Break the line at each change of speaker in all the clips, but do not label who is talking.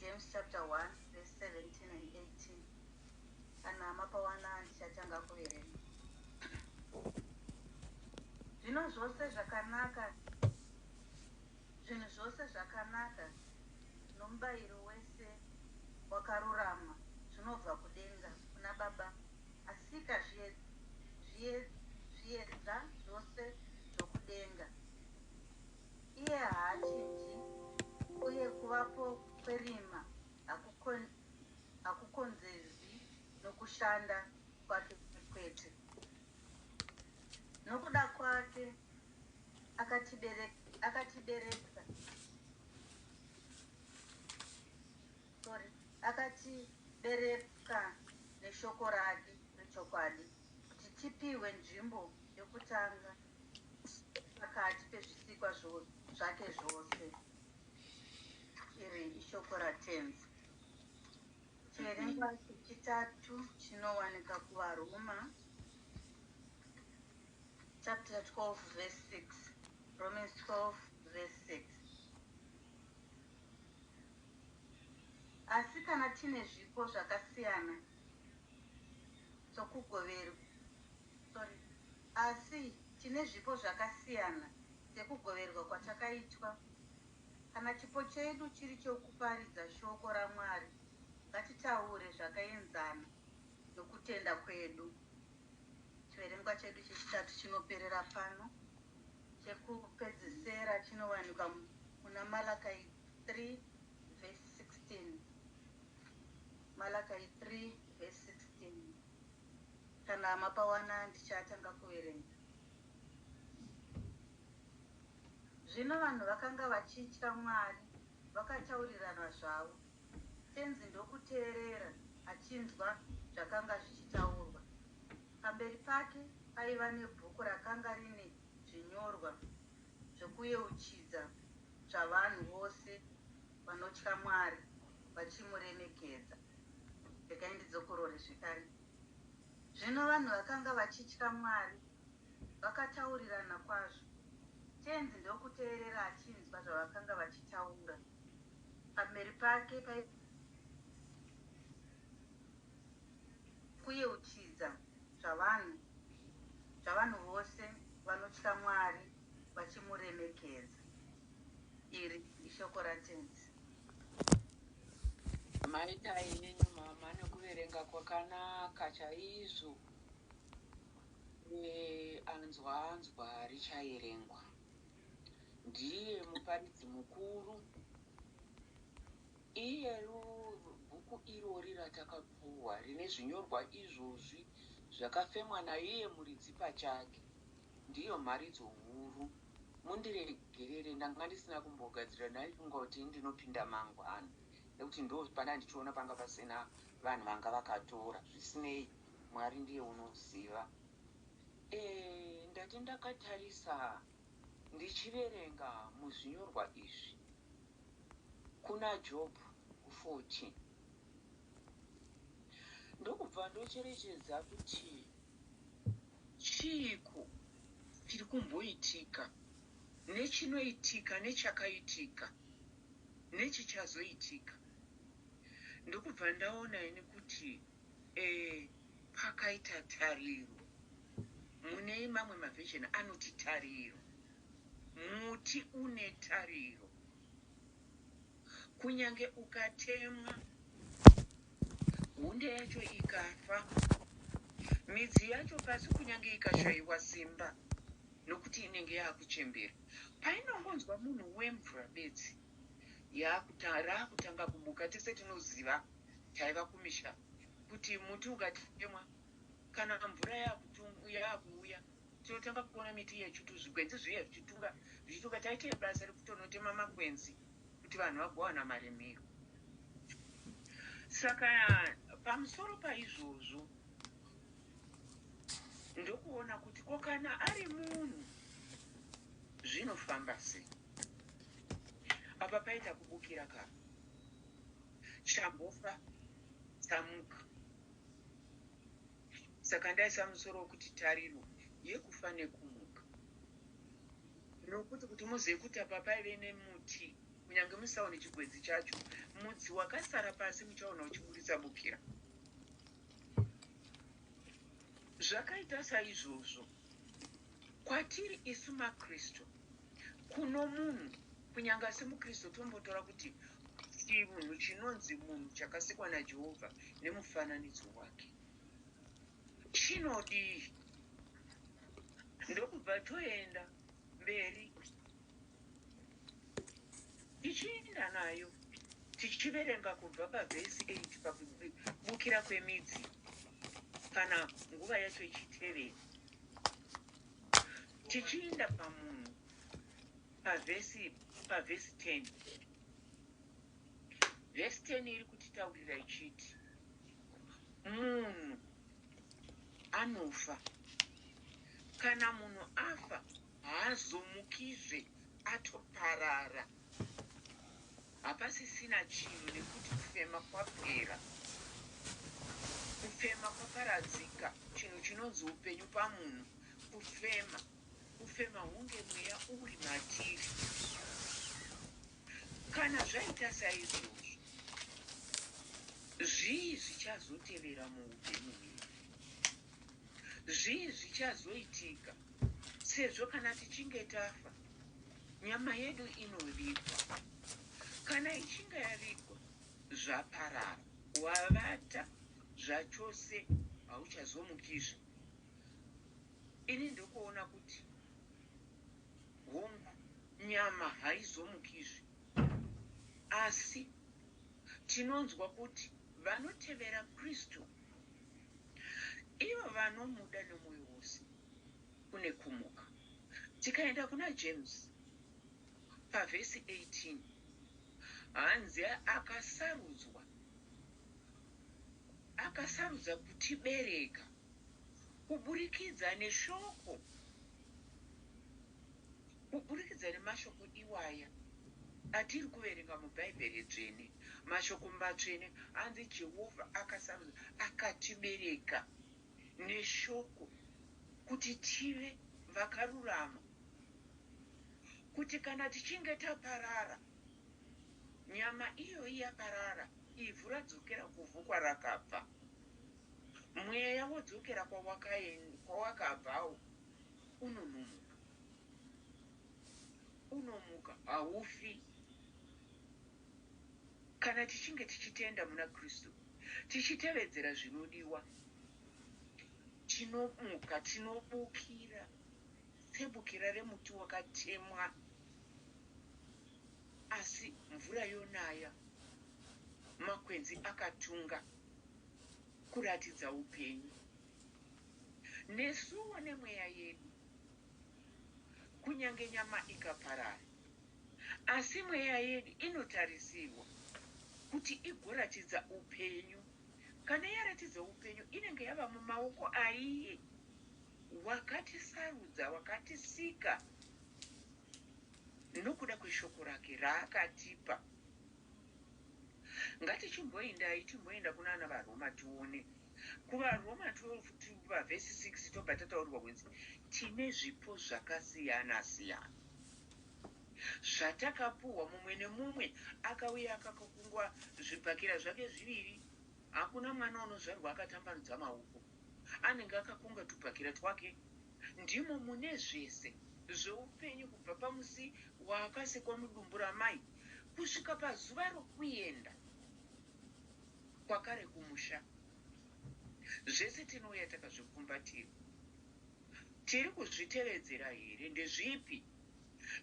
James chapter 1 verse 17 and 18. Kana mapawana ndichatanga kuverenga. Zvino zvose zvakanaka, zvinhu zvose zvakanaka nomubayiro wese wakarurama zvinobva kudenga kuna Baba, asika zviedza zvose zvokudenga. Iye haachinji, uye kuvapo kwerima hakukonzerwi nokushanda kwake kwete. Nokuda kwake akatibereka sorry, akatibereka neshoko rake rechokwadi kuti tipiwe nzvimbo yokutanga pakati pezvisikwa zvake zvose. Iri ishoko raTenzi. Chiverengwa chechitatu chinowanika kuvaRoma chapter 12 verse 6. Romans 12 verse 6. Asi kana tine zvipo zvakasiyana sokugoverwa sorry asi tine zvipo zvakasiyana sekugoverwa kwatakaitwa. Kana chipo chedu chiri chokuparidza shoko raMwari, ngatitaure zvakaenzana nokutenda kwedu. Chiverengwa chedu chechitatu chinoperera pano. Chekupedzesera chinowanikwa muna Malakai 3 verse 16. Malakai 3 verse 16. Kana mapawana ndichatanga kuverenga. Zvino vanhu vakanga vachitya Mwari vakataurirana zvavo, Tenzi ndokuteerera achinzwa zvakanga zvichitaurwa. Pamberi pake paiva nebhuku rakanga rine zvinyorwa zvokuyeuchidza zvavanhu vose vanotya Mwari vachimuremekedza. Regai ndidzokorore zvekare. Zvino vanhu vakanga vachitya Mwari vakataurirana kwazvo, Tenzi ndokuteerera achinzwa zvavakanga vachitaura. Pamberi pake paiva kuyeuchidza zvavanhu zvavanhu vose vanotya Mwari vachimuremekedza. Iri ishoko raTenzi.
Maita henyu mama nekuverenga kwakanaka chaizvo. E, anzwa anzwa richaerengwa. Ndiye muparidzi mukuru. Iye bhuku irori ratakapuwa rine zvinyorwa izvozvi zvakafemwa naiye muridzi pachake. Ndiyo mharidzo huru. Mundiregerere ndanga ndisina kumbogadzira ndaifunga kuti ndinopinda mangwana nekuti ndo pana ndichiona panga pasina vanhu vanga vakatora zvisinei Mwari ndiye unoziva. E, ndati ndakatarisa ndichiverenga muzvinyorwa izvi kuna Jobhu 14 ndokubva ndocherechedza kuti chiiko chiri kumboitika nechinoitika nechakaitika nechichazoitika ndokubva ndaona ini kuti e, pakaita tariro mune mamwe mavhesheni anoti tariro muti une tariro kunyange ukatemwa hunde yacho ikafa midzi yacho pasi kunyange ikashayiwa simba nokuti inenge yaakuchembera painongonzwa munhu wemvura bedzi raakutanga kumuka tese tinoziva taiva kumisha kuti muti ukatemwa kana mvura yaakuuya tinotanga kuona miti yechutu zvikwenzi zviya zvichitunga zvichitunga taite basa rekutonotema makwenzi kuti vanhu vagowana maremero saka pamusoro paizvozvo ndokuona kuti ko kana ari munhu zvinofamba sei apa paita kubukira ka chambofa chamuka saka ndaisa musoro wekuti tariro yekufa nekumuka nokuti kuti muzive kuti apa paive nemuti Kunyange musaone chigwenzi chacho, mudzi wakasara pasi muchaona uchiburitsa bukira. Zvakaita saizvozvo kwatiri isu maKristu. Kuno munhu, kunyange asi muKristu, tombotora kuti chinhu chinonzi munhu chakasikwa naJehovha nemufananidzo wake chinodii? Ndokubva toenda mberi tichienda nayo, tichiverenga kubva pavhesi 8 pakubukira kwemidzi, kana nguva yacho ichitevera, tichienda pamunhu pavhesi 10. Vhesi 10 iri kutitaurira ichiti munhu anofa. Kana munhu afa, haazomukizve, atoparara, hapasisina chinhu, nekuti kufema kwapera, kufema kwaparadzika. Chinhu chinonzi upenyu pamunhu kufema, kufema hunge mweya uri matiri. Kana zvaita saizvozvo, zvii zvichazotevera muupenyu hwedu? Zvii zvichazoitika? Sezvo kana tichinge tafa, nyama yedu inovigwa. Kana ichinge yavigwa, zvaparara, wavata zvachose, hauchazomukizve. Ini ndokuona kuti hongu, nyama haizomukizve, asi tinonzwa kuti vanotevera Kristu, ivo vanomuda nemwoyo wose, kune kumuka. Tikaenda kuna James pavhesi 18, hanzi akasarudzwa, akasarudza kutibereka kuburikidza neshoko, kuburikidza nemashoko iwaya atiri kuverenga muBhaibheri dzvene, mashoko matsvene. Hanzi Jehovha akasarudza, akatibereka neshoko kuti tive vakarurama, kuti kana tichinge taparara, nyama iyoyi yaparara, ivhu radzokera kuvhu kwarakabva, mweya wodzokera kwawakabvawo, unonomuka, unomuka, haufi. Kana tichinge tichitenda muna Kristu, tichitevedzera zvinodiwa, tinomuka, tinobukira sebukira remuti wakatemwa, asi mvura yonaya, makwenzi akatunga kuratidza upenyu. Nesuwo nemweya yedu, kunyange nyama ikaparara, asi mweya yedu inotarisirwa kuti igoratidza upenyu. Kana yaratidza upenyu, inenge yava mumaoko aiye wakatisarudza, wakatisika nokuda kweshoko rake raakatipa. Ngatichimboendai, timboenda kuna ana vaRoma, tione kuvaRoma 12 pavhesi 6. Tobva tataurirwa kunzi tine zvipo zvakasiyana siyana zvatakapuhwa. Mumwe nemumwe akauya akakakungwa zvibhakira zvake zviviri. Hakuna mwana unozvarwa akatambanudza maoko, anenge akakunga tubhakira twake. Ndimo mune zvese zveupenyu, kubva pamusi waakasikwa mudumbu ramai kusvika pazuva rokuenda kwakare kumusha. Zvese tinouya takazvipfumbatira. Tiri kuzvitevedzera here? Ndezvipi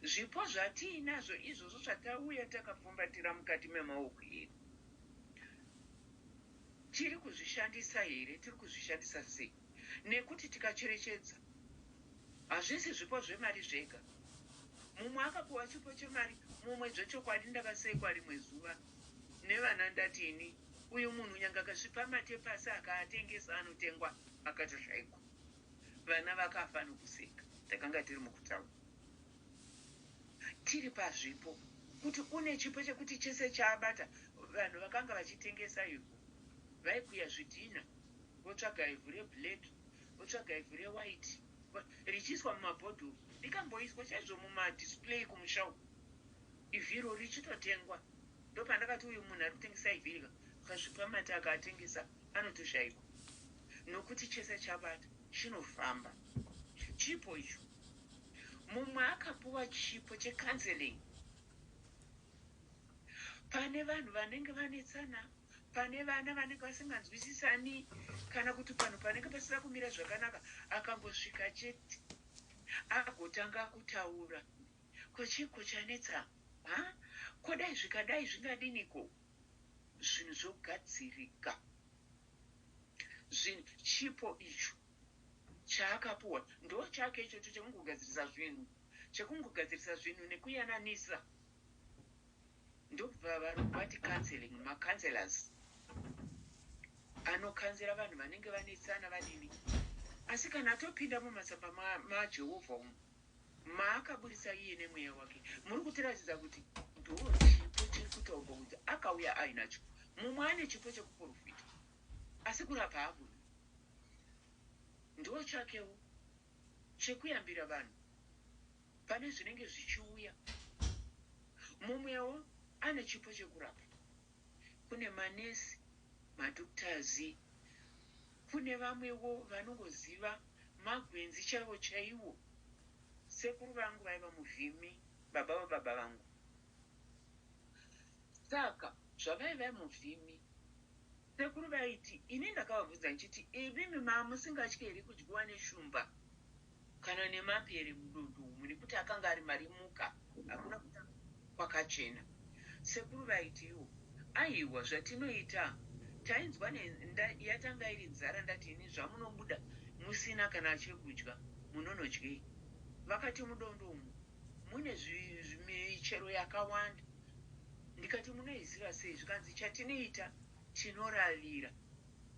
zvipo zvatiinazvo izvozvo zvatauya takapfumbatira mukati memaoko edu? Tiri kuzvishandisa here? Tiri kuzvishandisa sei? Nekuti tikacherechedza, hazvisi zvipo zvemari zvega. Mumwe akapiwa chipo chemari, mumwe, zvechokwadi ndakasekwa rimwe zuva nevana. Ndatini, uyu munhu nyange akasvipa mate pasi akaatengesa, anotengwa, akatoshayikwa. Vana vakafa nokuseka. Takanga tiri mukutaura tiri pazvipo, kuti une chipo chekuti chese chaabata. Vanhu vakanga vachitengesa ivhu, vaikuya zvidhina, votsvaga ivhu reblack, votsvaga ivhu rewhite, richiiswa mumabhodhoro, rikamboiswa chaizvo mumadisplay kumusha uku. Ivhiro richitotengwa. Ndopandakati uyu munhu ari kutengesa ivhiri ka, akazvipa mati akaatengesa anotoshayikwa. Nokuti chese chabata chinofamba. Chipo icho. Mumwe akapuwa chipo checounseling. Pane vanhu vanenge vanetsana, pane vana vanenge vasinganzwisisani, kana kuti panhu panenge pasina kumira zvakanaka, akangosvika chete agotanga kutaura. Ko chiiko chanetsa? Ha? Ko dai zvikadai zvingadiniko? Zvinhu zvogadzirika. Zvinhu, chipo icho chaakapuwa ndochake ichocho chekungogadzirisa zvinhu, chekungogadzirisa zvinhu nekuyananisa. Ndobva varungu vati counseling, macounselors anokanzera vanhu vanenge vanetsana vadini. Asi kana atopinda mumatsamba maJehovha umu, maakaburitsa iye nemweya wake, muri kutiratidza kuti ndo chipo chiri kutaurwa kunzi akauya ainacho. Mumwe ane chipo chekuprofita, asi kurapa haagoni. Ndo chakewo chekuyambira vanhu pane zvinenge zvichiuya. Mumwewo ane chipo chekurapa. Kune manesi, madoctors, kune vamwewo vanongoziva magwenzi chaiwo chaiwo. Sekuru vangu vaiva muvhimi, baba vababa vangu. Saka zvavaiva muvhimi, sekuru vaiti, ini ndakavabvunza ndichiti, imimi mamusingatyi here kudyiwa neshumba kana nemapere mudondo umu, nekuti akanga ari marimuka, hakuna kwakachena. Sekuru vaiti iwo, aiwa, zvatinoita tainzwa yatanga iri nzara, ndati ini zvamunobuda musina kana chekudya munonodyei? Vakati mudondo umu mune michero yakawanda. Ndikati munoiziva sei? Zvikanzi chatinoita tinoravira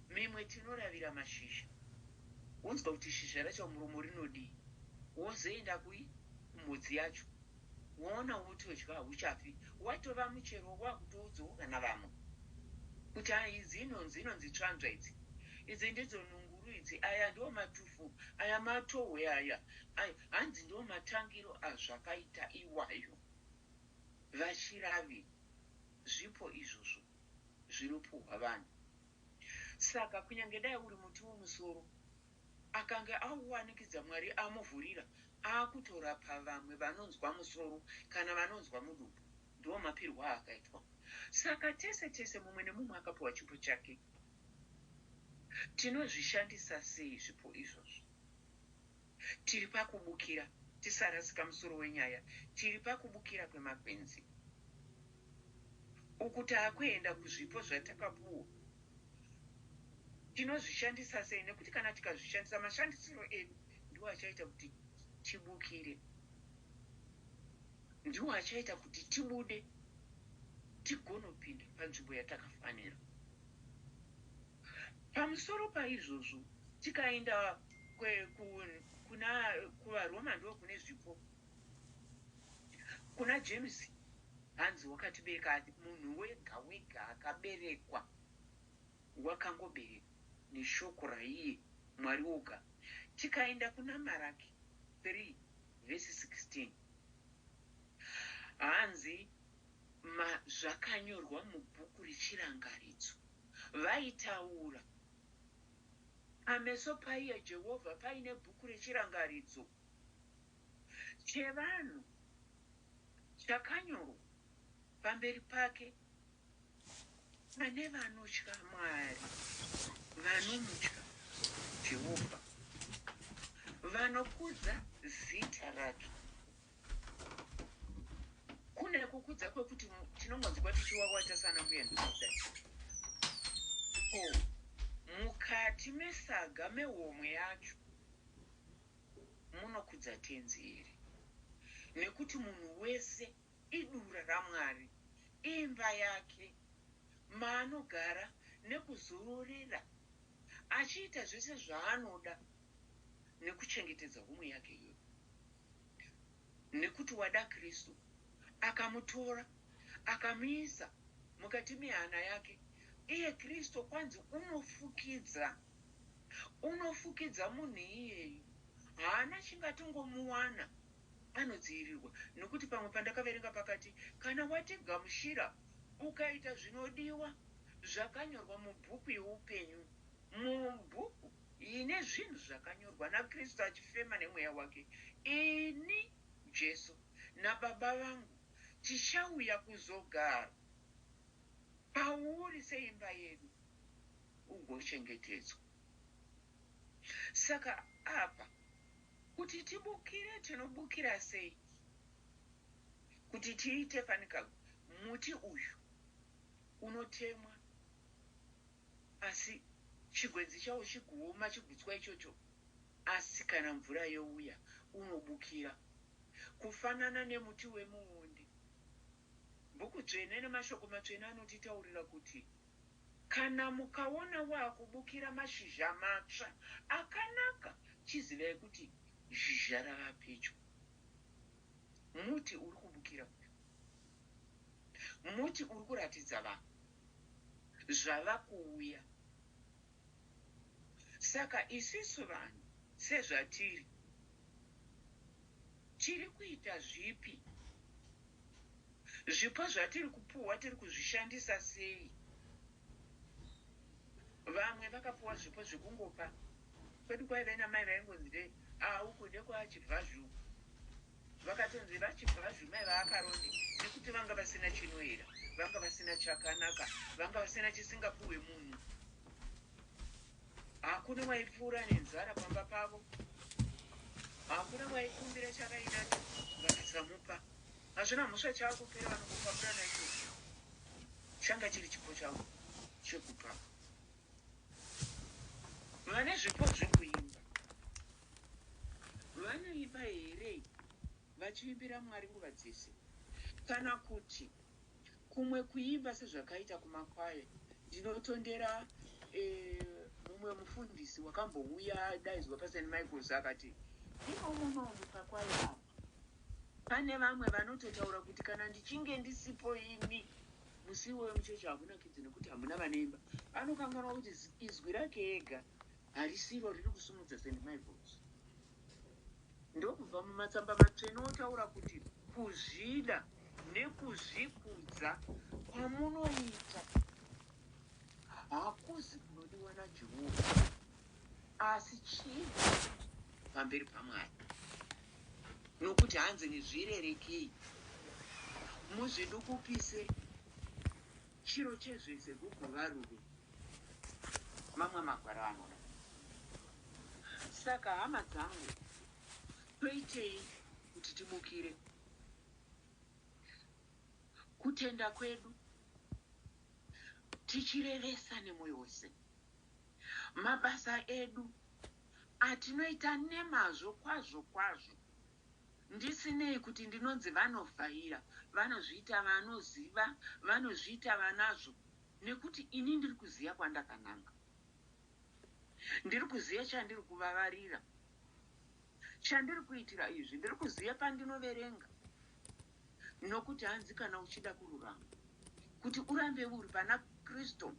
mimwe, tinoravira mashizha, wonzwa kuti shizha racho muromo rinodii, wozoenda kui kumhodzi yacho, woona wotodya, hauchafi. Watova muchero wakutoudzawo kana vamwe kuti idzi inonzi inonzi tsvanzva, idzi idzi ndidzo nunguru idzi, aya ndiwo matufu, aya matohwe aya, hanzi ndiwo matangiro azvakaita iwayo. Vachiravi zvipo izvozvo zvinopuhwa vanhu. Saka kunyange dai uri muti womusoro, akange auwanikidza Mwari amuvhurira, akutorapa vamwe vanonzwa musoro kana vanonzwa mudumbu. Ndiwo mapirwo aakaitwa. Saka tese tese mumwe nemumwe akapiwa chipo chake. Tinozvishandisa sei zvipo izvozvo? Tiri pakubukira, tisarasika musoro wenyaya, tiri pakubukira kwemakwenzi. Uku taakuenda kuzvipo zvatakapuwa. Tinozvishandisa sei? Nekuti kana tikazvishandisa, mashandisiro edu ndiwo achaita kuti tibukire, ndiwo achaita kuti tibude tigonopinda panzvimbo yatakafanira. Pamusoro paizvozvo, tikaenda kuna kuvaRoma, ndo kune zvipo. Kuna James hanzi wakatibereka, munhu wega wega akaberekwa wakangoberekwa neshoko raiye Mwari woga. Tikaenda kuna Maraki 3 vhesi 16, hanzi zvakanyorwa mubhuku rechirangaridzo, vaitaura pameso paiye Jehovha paine bhuku rechirangaridzo chevanhu chakanyorwa pamberi pake, pane vanotya Mwari, vanomutya Jehovha, vanokudza zita rake. Kune kukudza kwekuti tinongonzwa tichiwawata sana mbuya ndikudai. Ko mukati mesaga mehomwe yacho munokudza Tenzi here? Nekuti munhu wese idura raMwari, imba yake maanogara nekuzororera achiita zvese zvaanoda nekuchengetedza homwe yake iyoyo. Nekuti wada Kristu, akamutora akamuisa mukati mehana yake, iye Kristu kwanzi unofukidza, unofukidza munhu iyeyu, haana chingatongomuwana. Anodzivirirwa nokuti pamwe pandakaverenga pakati, kana watigamuchira ukaita zvinodiwa zvakanyorwa mubhuku yeupenyu, mubhuku ine zvinhu zvakanyorwa naKristu achifema nemweya wake, ini Jesu nababa vangu tichauya kuzogara pauri seimba yedu, ugochengetedzwa. Saka apa kuti tibukire, tinobukira sei? Kuti tiite fanika muti uyu unotemwa, asi chigwenzi chawo chiguoma, chigutswa ichocho, asi kana mvura youya unobukira, kufanana nemuti wemuonde. Bhuku dzvene nemashoko matsvene anotitaurira kuti kana mukaona waakubukira mashizha matsva akanaka, chizivai kuti zhizha rava pedyo. Muti uri kubukira uyu muti uri kuratidza vanhu zvava kuuya. Saka isisu vanhu sezvatiri, tiri kuita zvipi? Zvipo zvatiri kupuhwa tiri kuzvishandisa sei? Vamwe vakapuwa zvipo zvekungopa. Kwedu kwaive namai vaingonzi de uku ndekwaChibvazhu. Vakatonzi vaChibvazhu mai vaAkaronde nekuti vanga vasina chinoera, vanga vasina chakanaka, vanga vasina chisingapuhwe munhu. Hakuna waipfuura nenzara pamba pavo, hakuna waikumbira chavainacho vakasamupa. Hazvina mhosva chaakupera, vanongopapura naichocho. Changa chiri chipo chavo chekupa. Vane zvipo zvekuimba vanoimba here vachiimbira Mwari nguva dzese, kana kuti kumwe kuimba sezvakaita kumakwaya? Ndinotondera mumwe mufundisi wakambouya adaidzwa paSt Michaels akati imo munomu pakwaya apa pane vamwe vanototaura kuti kana ndichinge ndisipo ini, musi iwoyo muchechi hamunakidzi nekuti hamuna vanoimba. Anokanganwa kuti izwi rake ega harisiro riri kusumudza St Michaels. Ndokubva mumatsamba matsvene otaura kuti kuzvida nekuzvikudza kwamunoita hakuzi kunodiwa naJehovha, asi chii pamberi paMwari, nokuti hanzi nezvirerekei muzvidukupise, chiro chezvese guguva rudo. Mamwe magwaro anoda. Saka hama dzangu, toitei kuti tibukire? Kutenda kwedu tichirevesa nemwoyo wese, mabasa edu atinoita nemazvo kwazvo kwazvo, ndisinei kuti ndinonzi vanovhaira, vanozviita vanoziva, vanozviita vanazvo, nekuti ini ndiri kuziva kwandakananga, ndiri kuziva chandiri kuvavarira, chandiri kuitira izvi, ndiri kuziva pandinoverenga. Nokuti hanzi kana uchida kururama, kuti urambe uri pana Kristu,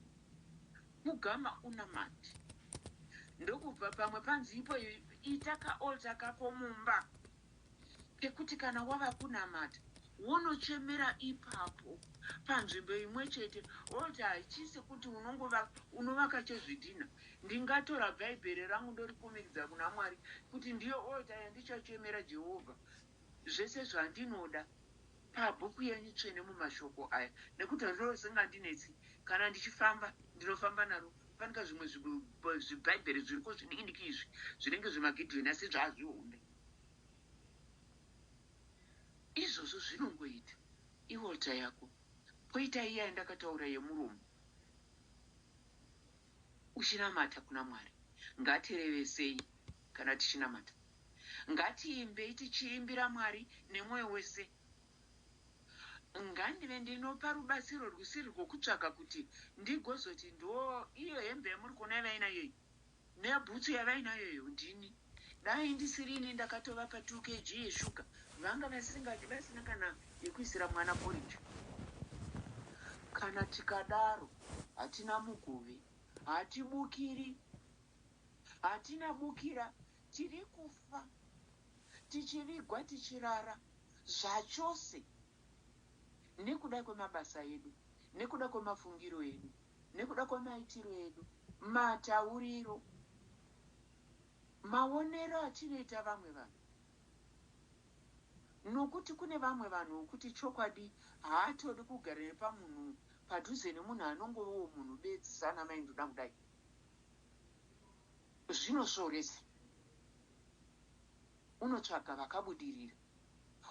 kugama unamati. Ndokubva pamwe panzi ipo ita kaaltar kako mumba kekuti kana wava kunamata wonochemera ipapo panzvimbo imwe chete. Altar haichisi kuti unovaka chezvidhina. Ndingatora Bhaibheri rangu ndorikumiridza kuna Mwari kuti ndiyo altar yandichachemera Jehovha zvese zvandinoda pabhuku yenyu tsvene mumashoko aya, nekuti rinosingandinetsi kana ndichifamba, ndinofamba naro. Fanika zvimwe zvibhaibheri zviriko zvidiki diki izvi zvinenge zvemagidheni, asi zvaazvihombe izvozvo zvinongoita ialtar yako. Poita iya yandakataura yemuromo uchinamata kuna Mwari. Ngatirevesei kana tichinamata, ngatiimbei tichiimbira Mwari nemwoyo wese. Ngandive ndinopa rubatsiro rwusiri rwokutsvaga kuti ndigozoti ndo iyo hembe yamuri kuona yavainayo iyi nebhutsu yavainayoyo ndini. Dai ndisirini ndakatovapa 2 kg yeshuga, vanga vasingadi, vasina kana yekuisira mwana porridge. Kana tikadaro hatina mugove, hatibukiri, hatina bukira, tiri kufa. Tichivigwa tichirara zvachose nekuda kwemabasa edu, nekuda kwemafungiro edu, nekuda kwemaitiro edu, matauriro, maonero atinoita vamwe vanhu. Nokuti kune vamwe vanhu vokuti chokwadi haatodi kugara nepamunhu padhuze nemunhu anongovawo munhu bedzi sana mai ndoda kudai. Zvinosvoresa. Unotsvaga vakabudirira,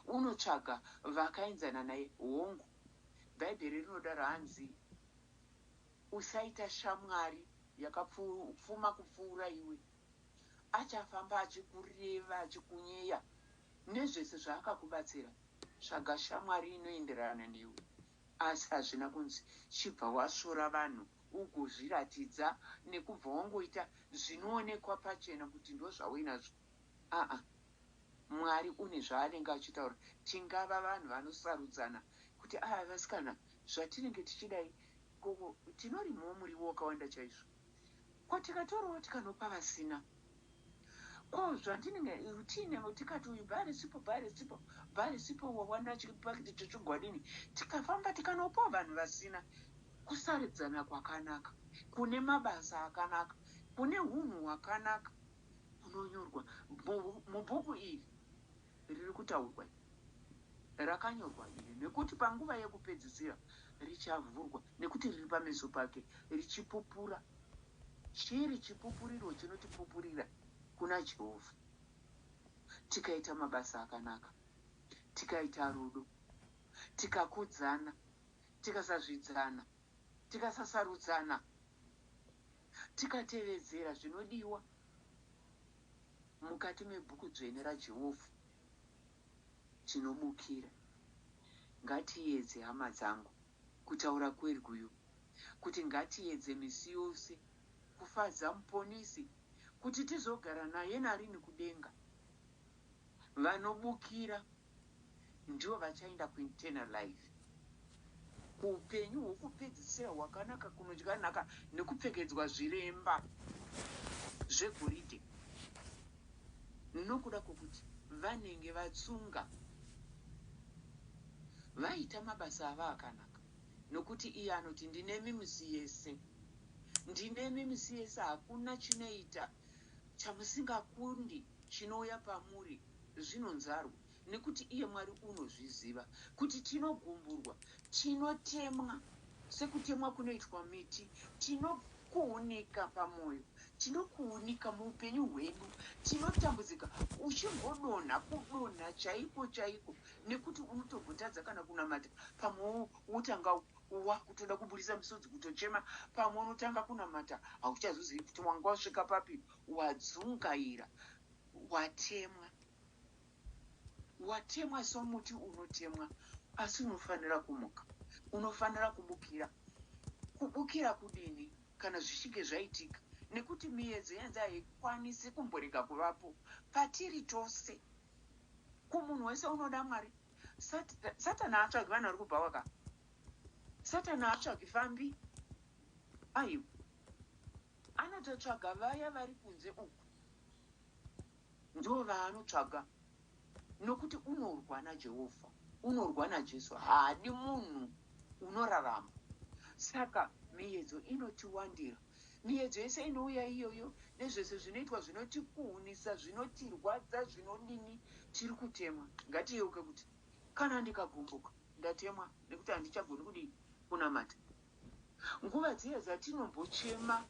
unotsvaga vakaenzana naye. Hongu, Bhaibheri rinodaro hanzi usaita shamwari yakapfuma kupfuura iwe. Achafamba achikureva achikunyeya nezvese zvaakakubatsira. Tsvaga shamwari inoenderana newe. Asi hazvina kunzi chibva wasvora vanhu ugozviratidza nekubva wangoita zvinoonekwa pachena kuti ndozvauinazvo. Aa, Mwari une zvaanenge achitaura. Tingava vanhu vanosarudzana kuti aa vasikana zvatinenge tichidai koko tinorimawo muriwo wakawanda chaizvo. Ko tikatorawo tikanopa vasina. Ko zvandinenge tiine tikati uyu bhari sipo bhari sipo bhari sipo wawana chipakiti chechigwadini tikafamba tikanopawo vanhu vasina. Kusarudzana kwakanaka, kune mabasa akanaka, kune hunhu hwakanaka kunonyorwa mubhuku iri riri kutaurwa rakanyorwa iri nekuti panguva yekupedzisira richavhurwa nekuti riri pameso pake richipupura chiri chipupuriro chinotipupurira kuna Jehovha. Tikaita mabasa akanaka, tikaita rudo, tikakudzana, tikasazvidzana, tikasasarudzana, tikatevedzera zvinodiwa mukati mebhuku dzvene raJehovha, tinobukira. Ngatiedze, hama dzangu, kutaura kwerwiyo, kuti ngatiedze misi yose kufadza Muponesi, kuti tizogara naye narini kudenga. Vanobukira ndivo vachaenda kueternal life, kuupenyu hwokupedzisira hwakanaka, kunodya nhaka nekupfekedzwa zviremba zvegoridhe, nokuda kwokuti vanenge vatsunga vaita mabasa avo akanaka, nokuti iye anoti ndinemi misi yese, ndinemi misi yese, hakuna chinoita chamusingakundi chinouya pamuri zvinonzarwo, nekuti iye Mwari unozviziva kuti tinogumburwa, tinotemwa sekutemwa kunoitwa miti, tinokuunika pamwoyo, tinokuunika muupenyu hwedu, tinotambudzika uchimbodonha, kudonha chaiko chaiko, nekuti unotogotadza kana kunamata, pamwe wotanga wakutoda kuburitsa misodzi kutochema, pamwe unotanga kunamata hauchazozivi kuti wanga wasvika papi, wadzungaira, watemwa, watemwa somuti unotemwa, asi unofanira kumuka, unofanira kubukira. Kubukira kudini kana zvichinge zvaitika? Nekuti miedzo yanzi haikwanisi kumborega kuvapo patiri tose, kumunhu wese unoda Mwari. Satani haatsvagi vanhu vari kubhawa ka, Satani haatsvagi fambi, aiwa, anototsvaga vaya vari kunze uku, ndo vaanotsvaga, nokuti unorwa naJehovha, unorwa naJesu, haadi munhu unorarama. Saka miedzo inotiwandira, miedzo yese inouya iyoyo nezvese zvinoitwa zvinotikuhunisa, zvinotirwadza, zvinodini, tiri kutemwa. Ngatiyeuke kuti kana ndikagumbuka ndatemwa, nekuti handichagoni kudii kunamata. Nguva dziya dzatinombochema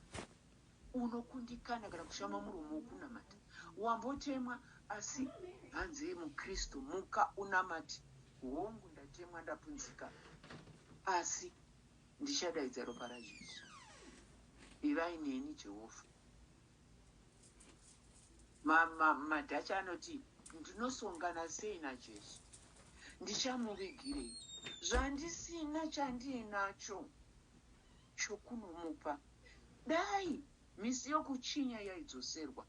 unokundikana kana kushama muromo wokunamata, wambotemwa, asi hanzi muKristu muka unamate. Hongu, ndatemwa, ndapunzika, asi ndichadaidza ropa raJesu. Ivai neni Jehovha. Madhachi anoti ndinosongana sei naJesu, ndichamuvigirei zvandisina chandiinacho chokunomupa. Dai misi yokuchinya yaidzoserwa,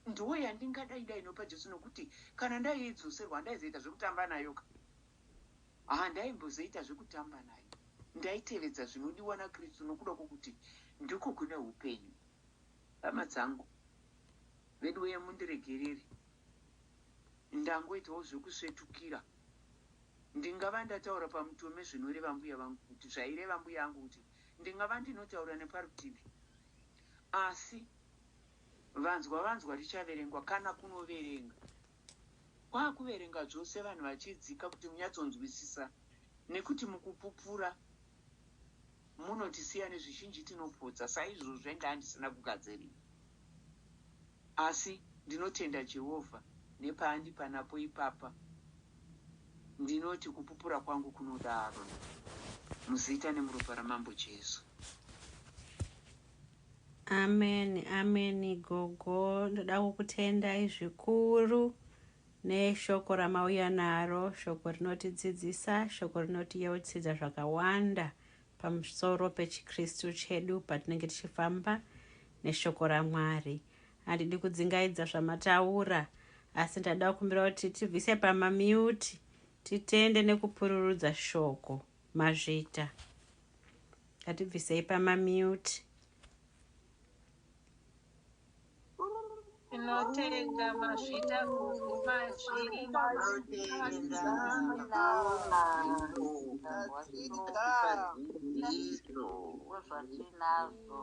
ndo yandingadai ndainopa Jesu, nokuti kana ndaiidzoserwa handaizoita zvekutamba nayo ka, handaimbozoita zvekutamba nayo. Ndaitevedza zvinodiwa naKristu nokuda kwokuti ndiko kune upenyu. Hama dzangu, veduwe mundiregerere. Ndangoitawo zvekusvetukira. Ndingava ndataura pamutome zvinoreva mbuya vangu kuti zvaireva mbuya angu kuti ndingava ndinotaura neparutivi asi vanzwa vanzwa richaverengwa kana kunoverenga kwakuverenga zvose vanhu vachidzika kuti munyatsonzwisisa nekuti mukupupura munotisiya nezvizhinji tinopotsa saizvozvo ndaa ndisina kugadzirira asi ndinotenda Jehovha nepaandipa napo ipapa ndinoti kupupura kwangu kunodaro muzita nemuropa ramambo Jesu.
Amen amen gogo ndoda kukutendai zvikuru neshoko ramauya naro shoko rinotidzidzisa shoko rinotiyeuchidza zvakawanda pamusoro pechikristu chedu patinenge tichifamba neshoko ramwari handidi kudzingaidza zvamataura asi ndada kukumbira kuti tibvise pamamute titende nekupururudza shoko mazvita ngatibvisei pamamute
Tinotenda mazvita gogo mazvita.
Zvatinazvo.